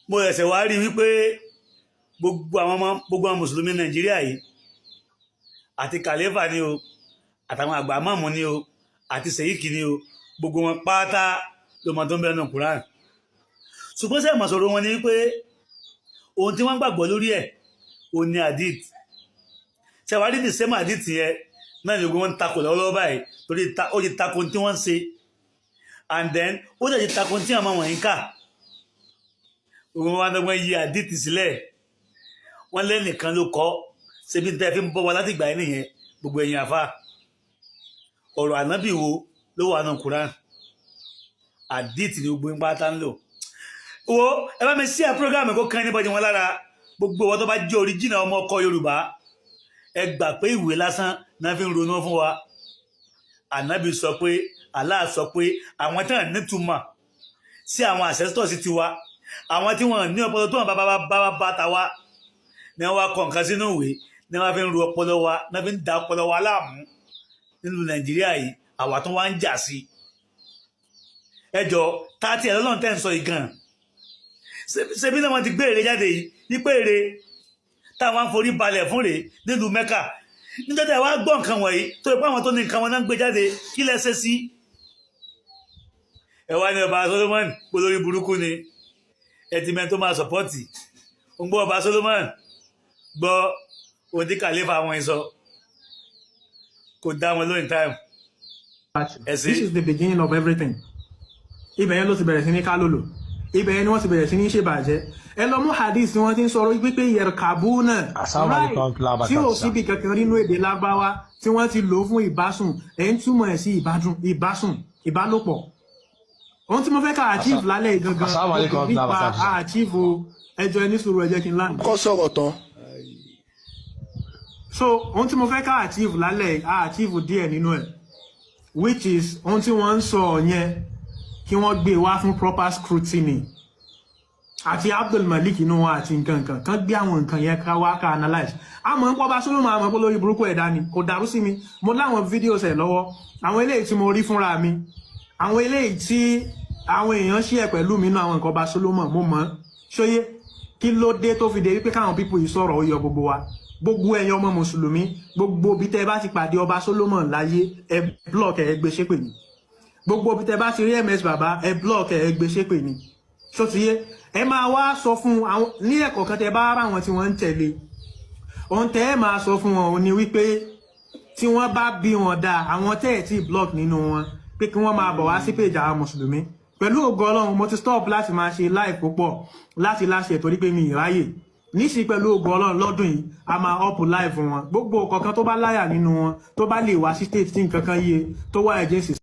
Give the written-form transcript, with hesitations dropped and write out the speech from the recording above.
Mo ẹ̀sẹ̀ wá rí wípé gbogbo àwọn ọmọ, gbogbo àwọn mùsùlùmí Nàìjíríà yìí, àti kàlífà ni o, àtàwọn àgbà mọ́ọ̀mù ni o, àti sèyíkì ni o, gbogbo wọn pátá ló mọ tó ń bẹ nínú Quran. Ṣùgbọ́n sẹ́yìn mọ̀sọ̀rọ̀ wọn ni wípé ohun tí wọ́n gbàgbọ́ lórí ẹ̀ ò ní hadith. Ṣẹ̀wárí ní sẹ́mọ̀ hadith yẹn náà ni gbogbo wọn ń takò lọ́wọ́lọ́wọ́ báyìí, torí ó ti takò tí wọ́n ń ṣe, and then ó dẹ̀ ti takò tí àwọn wọ̀nyí ń kà. Gbogbo wọn dọ́gbọ́n yí hadith sílẹ̀, wọ́n lẹ́nìkan ló kọ́. Ṣebí tẹ́ fi ń bọ́ wa láti ìgbà yẹn nìyẹn? Gbogbo ẹ̀yin àfa, ọ̀rọ̀ ànábì wo ló wà nù Quran? Hadith ni gbogbo yín pátá ń lò. Wo, ẹ bá mi sí ẹ program kó kán níbọ̀dì wọn lára. Gbogbo wọn tó bá jẹ́ original ọmọ ọkọ Yorùbá, ẹ gbà pé ìwé lásán náà fi ń ronú fún wa. Ànábì sọ pé, Allah sọ pé, àwọn tí wọn nítumọ̀ sí àwọn ancestors ti wa, àwọn tí wọn ní ọpọlọ tó wọn bá bá bá bá ta wa ní wọn wá kọ nǹkan sínú ìwé, ní wọn fi ń ru ọpọlọ wa, ní wọn fi ń da ọpọlọ wa láàmú nínú Nàìjíríà yìí. Àwa tó wá ń jà sí ẹjọ́ tààtì ẹ̀ lọ́nà tẹ́ ń sọ yìí gan. Ṣebí náà wọ́n ti gbé ère jáde yìí, wípé ère táwọn á forí balẹ̀ fún rèé nílùú Mẹ́kà. Nítorí ẹ wá gbọ́ nǹkan wọ̀nyí tó ipá àwọn tó ní nǹkan wọn náà ń gbé jáde, kí lẹ ṣe sí? Ẹ wá ní ọba Solomon olórí burúkú ni. Ẹ ti mẹ́ni tó máa support ń gbọ́ ọba Solomon gbọ́. Ohun tí kàlífà wọn sọ kò dá wọn lóyún time. Ẹ sí. This is the beginning of everything. Ibẹ̀ yẹn ló ti bẹ̀rẹ̀ sí ní kálòlò, ibẹ̀ yẹn ni wọ́n ti bẹ̀rẹ̀ sí ní ṣèbàjẹ́. Ẹ lọ mú hadith tí wọ́n ti ń sọ̀rọ̀ wípé yarkabuna Assalamu alaikum tí ò síbi kankan nínú èdè Lárúbáwá tí wọ́n ti lò ó fún ìbásùn. Ẹ̀ ń túmọ̀ ẹ̀ sí ìbádùn, ìbásùn, ìbálòpọ̀. Ohun tí mo fẹ́ ká achieve lálẹ́ yìí gangan Assalamu alaikum nípa warahmatullahi. achieve o. Ẹjọ́, ẹni sùúrù, ẹ jẹ́ kí n láǹdì. Kọ́ sọ̀rọ̀ tán. So ohun tí mo fẹ́ ká achieve lálẹ́ yìí, á achieve díẹ̀ nínú ẹ̀, which is ohun tí wọ́n ń sọ yẹn, kí wọ́n gbé wá fún proper scrutiny, àti Abdul Malik inú wọn àti nǹkan nǹkan kan, gbé àwọn nǹkan yẹn ká wá ká analyse. Àmọ́ ń pọ́ bá Solomon, àmọ́ pé lórí burúkú ẹ̀dá ni, kò dàrú sí mi. Mo láwọn videos ẹ̀ lọ́wọ́, àwọn eléyìí tí mo rí fúnra mi, àwọn eléyìí tí àwọn èèyàn ṣí ẹ̀ pẹ̀lú mi nínú àwọn nǹkan ọba Solomon. Mo mọ̀ ṣóyé. Kí ló dé tó fi dé wípé káwọn people yìí sọ̀rọ̀, ó yọ gbogbo wa? Gbogbo ẹ̀yin ọmọ mùsùlùmí, gbogbo bí tẹ́ bá ti pàdé ọba Solomon láyé, ẹ block ẹ, gbé ṣépè ní. Gbogbo bí tẹ́ bá ti rí ms bàbá, ẹ block ẹ, gbé ṣépè ní. Ṣó ti yé? Ẹ máa wá sọ fún àwọn ní ẹ̀kọ́ kan tẹ́ bá rà wọn tí wọ́n ń tẹ̀lé. Ohun tẹ́ ẹ máa sọ fún wọn ò ní wípé tí wọ́n bá bí wọn dáa, àwọn tẹ́ ẹ̀ tí block nínú wọn, pé kí wọ́n máa bọ̀ wá sí page àwọn mùsùlùmí. Pẹ̀lú ògo Ọlọ́run, mo ti stop láti máa ṣe live púpọ̀ láti láṣẹ, torí pé mi ì ráyè níṣì. Pẹ̀lú ògo Ọlọ́run, lọ́dún yìí a máa up live wọn. Gbogbo kọ̀ọ̀kan tó bá láyà nínú wọn, tó bá lè wá sí state tí nǹkan kan yé, tó wá against